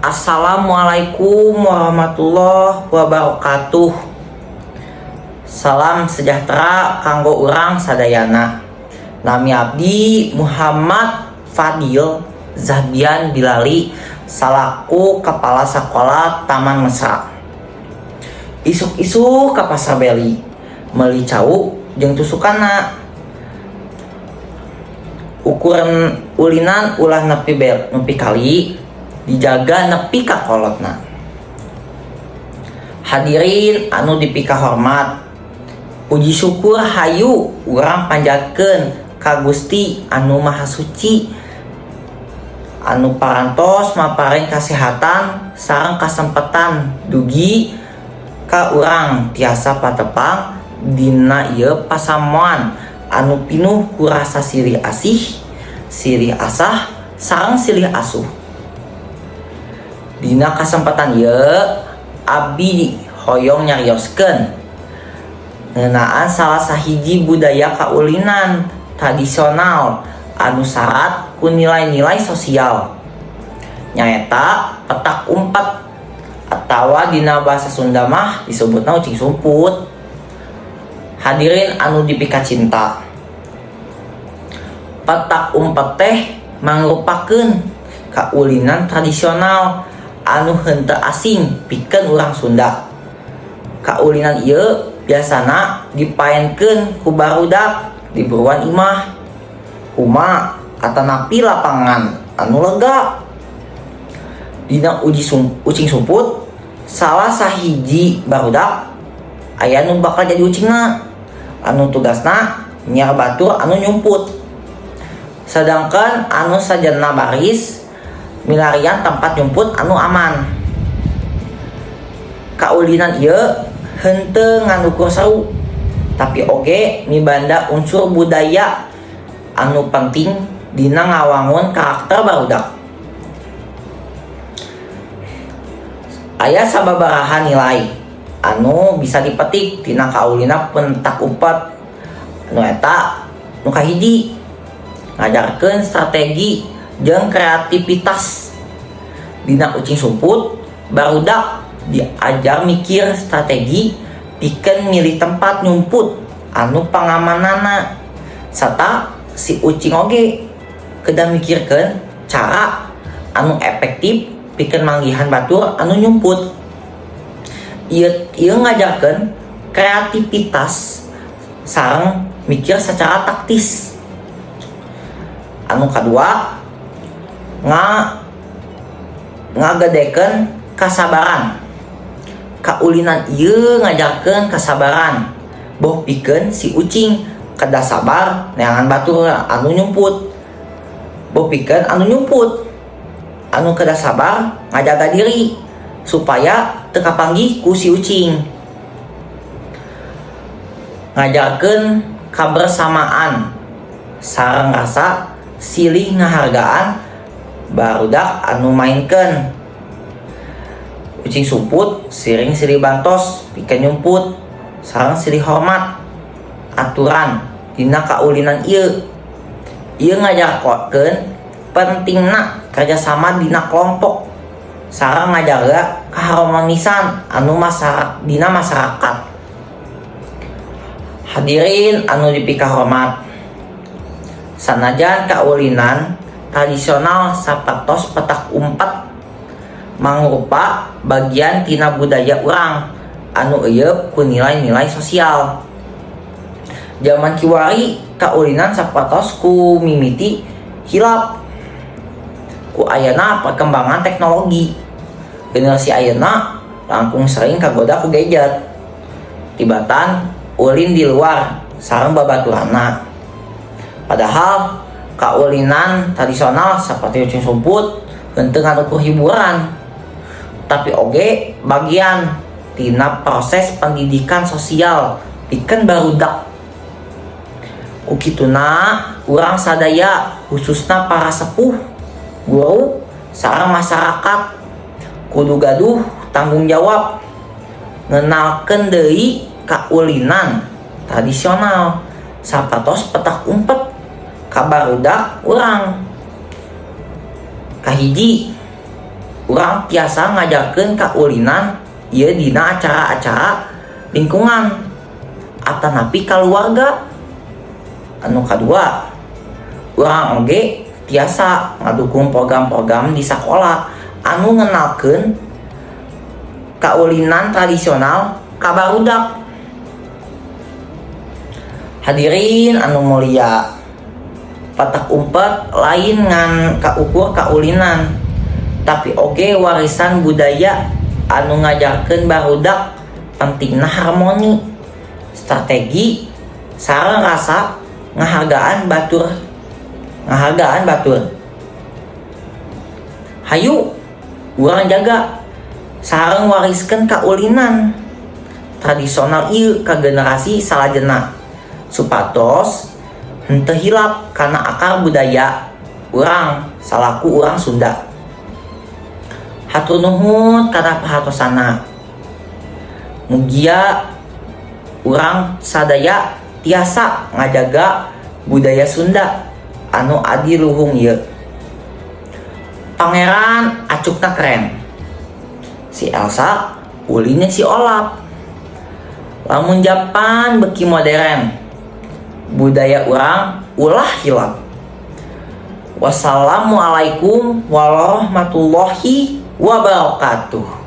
Assalamualaikum warahmatullahi wabarakatuh. Salam sejahtera kanggo urang sadayana. Nami abdi Muhammad Fadil Zahbian Bilali salaku kepala sekolah Taman Mesra. Isuk-isuk ka pasar beli, meuli cau jeung tusukana. Ukuran ulinan ulah nepi bel, nepi kali dijaga nepi ka kolotna. Hadirin anu dipikahormat, puji syukur hayu urang panjatkeun ka Gusti anu Maha Suci anu parantos maparin kasehatan sareng kasempetan dugi ka urang tiasa patepang dina ieu pasamuan anu pinuh ku rasa silih asih, silih asah, sareng silih asuh. Dina kasempatan ieu abdi hoyong nyarioskeun ngeunaan salah sahiji budaya kaulinan tradisional anu sarat ku nilai-nilai sosial, nyaeta petak umpet atawa dina bahasa Sunda mah disebutna ucing sumput. Hadirin anu dipikacinta, petak umpet teh mangrupakeun kaulinan tradisional anu henteu asing pikeun urang Sunda. Kaulinan ieu biasana dipaenkeun ku barudak di buruan imah, huma, atanapi lapangan anu lega. Dina ucing sumput, salah sahiji barudak aya nu bakal jadi ucingna anu tugasna nyiar batur anu nyumput, sedangkan anu sajana baris milarian tempat nyumput anu aman. Kaulinan ieu henteu ngan ukur seru, tapi oge mibanda unsur budaya anu penting dina ngawangun karakter barudak. Aya sababaraha nilai anu bisa dipetik tina kaulina petak umpet, nu eta nu kahiji, ngajarkeun strategi jeung kreativitas. Dina ucing sumput, barudak diajar mikir strategi pikeun milih tempat nyumput anu pangamanana, serta si ucing oge kedah mikirkeun cara anu efektif pikeun manggihan batur anu nyumput. Ieu ngajarkeun kreativitas sareng mikir secara taktis. Anu kadua, ngagedekeun kasabaran. Kaulinan ieu ngajarkeun kasabaran, boh pikeun si ucing kedah sabar neangan batur anu nyumput, boh pikeun anu nyumput anu kedah sabar ngajaga diri supaya teu kapanggih ku si ucing. Ngajarkeun kabersamaan sareng rasa silih ngahargaan barudak anu mainkeun ucing sumput siring silih bantos pikeun nyumput sareng silih hormat aturan dina kaulinan ieu. Ieu ngajarkeun pentingna kerjasama dina kelompok sareng ngajaga keharmonisan anu dina masyarakat. Hadirin anu dipikahormat, sanajan kaulinan tradisional sapertos petak umpet mangrupa bagian tina budaya urang anu eueup ku nilai-nilai sosial, jaman kiwari kaulinan sapertos ku mimiti hilap ku ayana perkembangan teknologi. Generasi ayeuna langkung sering kagoda ku gadget tibatan ulin di luar sareng babaturanna, padahal kaulinan tradisional seperti ucing sumput henteu ngan ukur hiburan, tapi oge bagian tina proses pendidikan sosial pikeun barudak. Ku kituna urang sadaya, khususna para sepuh, guru, sareng masyarakat, kudu gaduh tanggung jawab ngenalkeun deui kaulinan tradisional sapertos petak umpet ka barudak urang. Kahiji, Urang tiasa ngajarkeun kaulinan ieu dina acara-acara lingkungan atanapi kaluarga. Anu kadua, urang oge tiasa ngadukung program-program di sakola anu ngenalkeun kaulinan tradisional ka barudak. Hadirin anu mulia, petak umpet lain ngan kaukur kaulinan, tapi oge warisan budaya anu ngajarkeun barudak pentingna harmoni, strategi, sareng rasa ngahargaan batur. Hayu urang jaga sareng wariskeun kaulinan tradisional ieu ka generasi salajengna, supados henteu hilap kana akar budaya urang salaku urang Sunda. Hatur nuhun kana perhatosanna. Mugia urang sadaya tiasa ngajaga budaya Sunda anu adiluhung ieu. Pangeran acukna keren, si Elsa ulinnya si Olaf. Lamun Japan beuki modern, budaya urang ulah hilap. Wassalamualaikum warahmatullahi wabarakatuh.